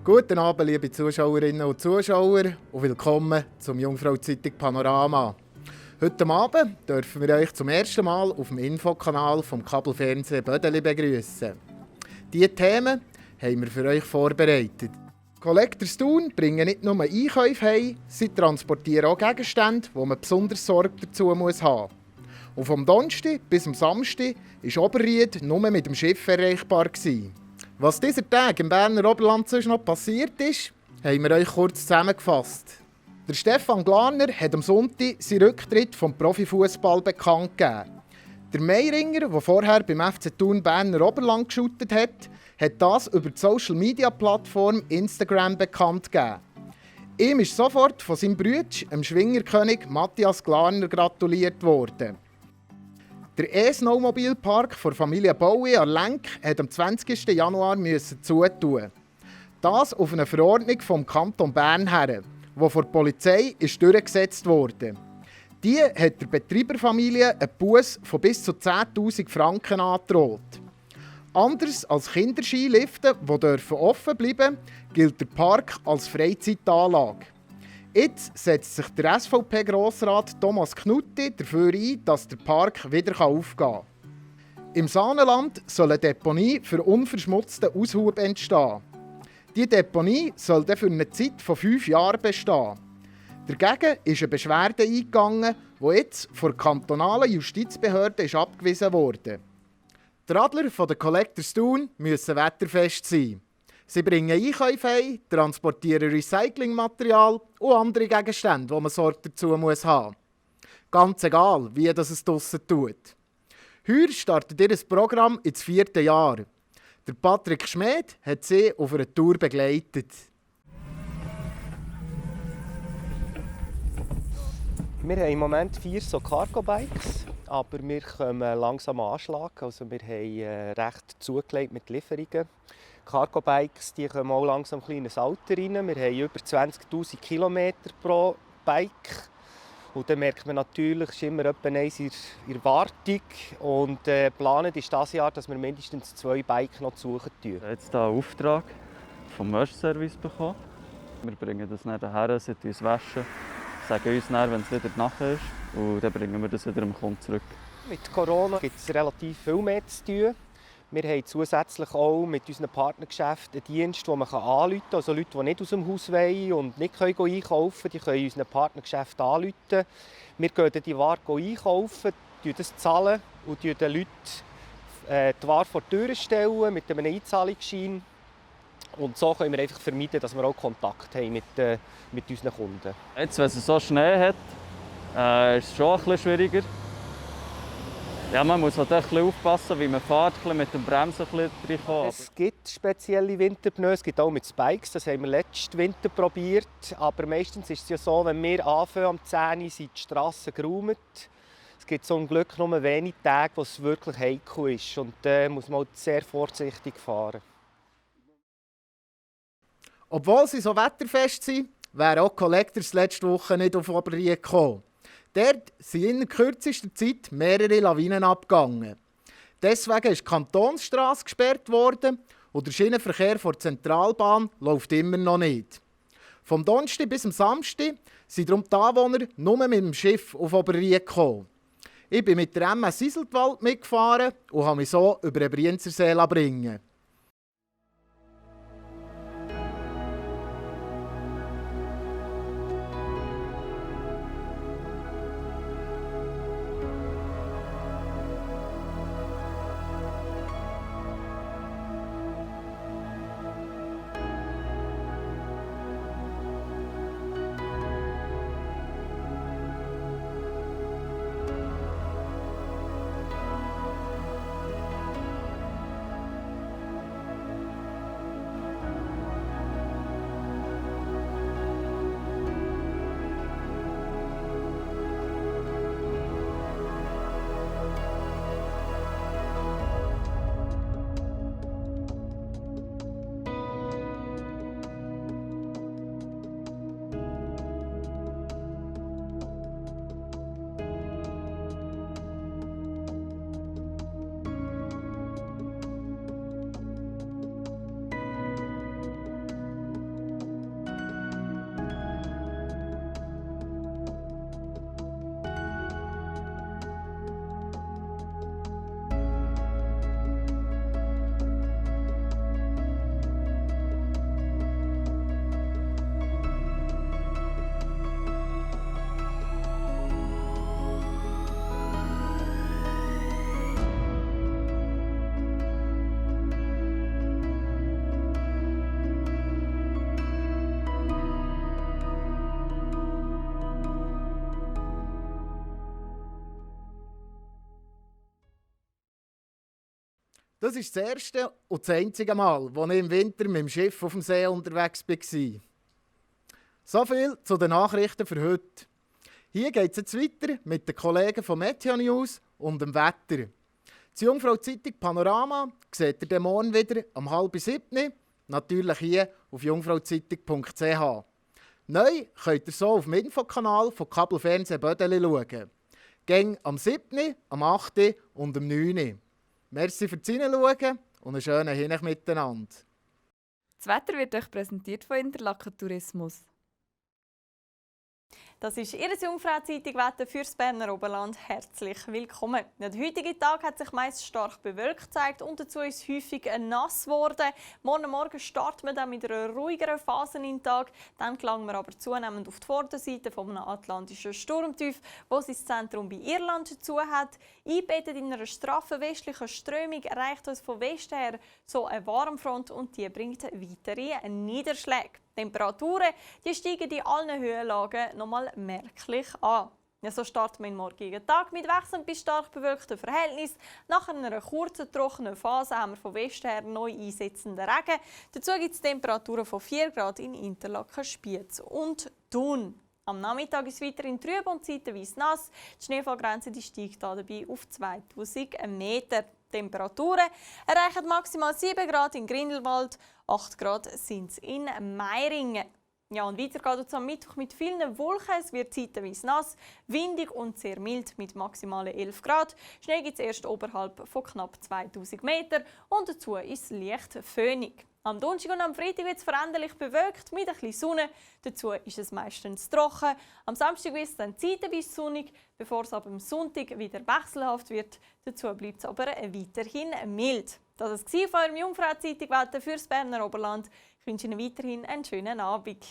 Guten Abend, liebe Zuschauerinnen und Zuschauer, und willkommen zum Jungfrau-Zeitung Panorama. Heute Abend dürfen wir euch zum ersten Mal auf dem Infokanal vom Kabelfernsehen Bödeli begrüßen. Diese Themen haben wir für euch vorbereitet. Collectors Thun bringen nicht nur Einkäufe heim, sie transportieren auch Gegenstände, wo man besonders Sorge dazu haben muss. Und vom Donnerstag bis am Samstag war Oberried nur mit dem Schiff erreichbar. Was dieser Tag im Berner Oberland sonst noch passiert ist, haben wir euch kurz zusammengefasst. Der Stefan Glarner hat am Sonntag seinen Rücktritt vom Profifußball bekannt gegeben. Der Meiringer, der vorher beim FC Thun Berner Oberland geschootet hat das über die Social-Media-Plattform Instagram bekannt gegeben. Ihm ist sofort von seinem Bruder, dem Schwingerkönig Matthias Glarner, gratuliert worden. Der E-Snowmobilpark der Familie Bowie an Lenk hat am 20. Januar zutun. Das auf eine Verordnung vom Kanton Bern her, die von der Polizei durchgesetzt wurde. Die hat der Betreiberfamilie einen Buß von bis zu 10'000 Franken angedroht. Anders als Kinderskilifte, die offen bleiben dürfen, gilt der Park als Freizeitanlage. Jetzt setzt sich der SVP-Grossrat Thomas Knutti dafür ein, dass der Park wieder aufgehen kann. Im Saanenland soll eine Deponie für unverschmutzten Aushub entstehen. Diese Deponie soll dann für eine Zeit von 5 Jahren bestehen. Dagegen ist eine Beschwerde eingegangen, die jetzt von der kantonalen Justizbehörde abgewiesen wurde. Die Radler von der Collectors Thun müssen wetterfest sein. Sie bringen Einkäufe heim, transportieren Recyclingmaterial und andere Gegenstände, die man Sorge dazu haben muss. Ganz egal, wie es draussen tut. Heuer startet ihr Programm ins 4. Jahr. Der Patrick Schmid hat sie auf einer Tour begleitet. Wir haben im Moment 4 so Cargo-Bikes, aber wir kommen langsam an Anschlag. Also wir haben recht zugelegt mit Lieferungen. Cargo-Bikes kommen auch langsam in ein Alter rein. Wir haben über 20'000 Kilometer pro Bike. Und dann merkt man natürlich, es ist immer etwa eins in der Wartung. Und geplant ist dieses Jahr, dass wir mindestens 2 Bikes noch suchen. Wir haben jetzt hier einen Auftrag vom Wäschservice bekommen. Wir bringen das dann her, sollten uns waschen, sagen uns dann, wenn es wieder nachher ist. Und dann bringen wir das wieder dem Kunden zurück. Mit Corona gibt es relativ viel mehr zu tun. Wir haben zusätzlich auch mit unseren Partnergeschäften einen Dienst, den man anrufen kann. Also Leute, die nicht aus dem Haus wollen und nicht einkaufen können, die können unseren Partnergeschäften anrufen. Wir gehen dann die Ware einkaufen, zahlen und den Leuten die Ware vor die Tür stellen mit einem Einzahlungsschein. Und so können wir einfach vermeiden, dass wir auch Kontakt haben mit unseren Kunden. Jetzt, wenn es so Schnee hat, ist es schon ein bisschen schwieriger. Ja, man muss halt ein bisschen aufpassen, wie man fährt, mit dem Bremsen reinkommen. Es gibt spezielle Winterpneu, es gibt auch mit Spikes, das haben wir letzten Winter probiert. Aber meistens ist es ja so, wenn wir anfangen am 10 Uhr, sind die Strassen geräumt. Es gibt zum Glück nur wenige Tage, wo es wirklich heikel ist. Und da muss man halt sehr vorsichtig fahren. Obwohl sie so wetterfest sind, wären auch Collectors letzte Woche nicht auf Oberried gekommen. Dort sind in kürzester Zeit mehrere Lawinen abgegangen. Deswegen ist die Kantonsstrasse gesperrt worden und der Schienenverkehr vor der Zentralbahn läuft immer noch nicht. Vom Donnerstag bis am Samstag sind darum die Anwohner nur mit dem Schiff auf Oberried gekommen. Ich bin mit der MS Iseltwald mitgefahren und habe mich so über den Brienzersee bringen. Das ist das erste und das einzige Mal, als ich im Winter mit dem Schiff auf dem See unterwegs war. So viel zu den Nachrichten für heute. Hier geht es jetzt weiter mit den Kollegen von Meteo News und dem Wetter. Die Jungfrau-Zeitung Panorama seht ihr dann morgen wieder um 6:30, natürlich hier auf jungfrauzeitung.ch. Neu könnt ihr so auf dem Infokanal von Kabelfernsehen Bödeli schauen. Gäng am 7., am 8. und am 9. Merci fürs Hineinschauen und einen schönen Hinweis miteinander. Das Wetter wird euch präsentiert von Interlaken Tourismus. Das ist Ihr Jungfrau-Zeitung-Wetter fürs Berner Oberland. Herzlich willkommen. Der heutige Tag hat sich meist stark bewölkt gezeigt und dazu ist es häufig nass geworden. Morgen starten wir dann mit einer ruhigeren Phase in den Tag. Dann gelangen wir aber zunehmend auf die Vorderseite von einem atlantischen Sturmtief, wo sein Zentrum bei Irland zu hat. Eingebettet in einer straffen westlichen Strömung erreicht uns von Westen her so eine Warmfront und die bringt weitere Niederschläge. Die Temperaturen die steigen in allen Höhenlagen nochmal merklich an. Ja, so starten wir den morgigen Tag mit wechselnd bis stark bewölkten Verhältnissen. Nach einer kurzen, trockenen Phase haben wir von Westen her neu einsetzenden Regen. Dazu gibt es Temperaturen von 4 Grad in Interlaken, Spiez und Thun. Am Nachmittag ist es weiterhin trüb und zeitweise nass. Die Schneefallgrenze die steigt dabei auf 2000 Meter. Die Temperaturen erreichen maximal 7 Grad in Grindelwald, 8 Grad sind es in Meiringen. Ja, und weiter geht es am Mittwoch mit vielen Wolken. Es wird zeitweise nass, windig und sehr mild mit maximalen 11 Grad. Schnee gibt es erst oberhalb von knapp 2000 Meter und dazu ist es leicht föhnig. Am Donnerstag und am Freitag wird es veränderlich bewölkt mit ein bisschen Sonne. Dazu ist es meistens trocken. Am Samstag wird es dann zeitweise sonnig, bevor es ab dem Sonntag wieder wechselhaft wird. Dazu bleibt es aber weiterhin mild. Das war von eurem Jungfrau-Zeitung-Wetter für das Berner Oberland. Ich wünsche Ihnen weiterhin einen schönen Abend.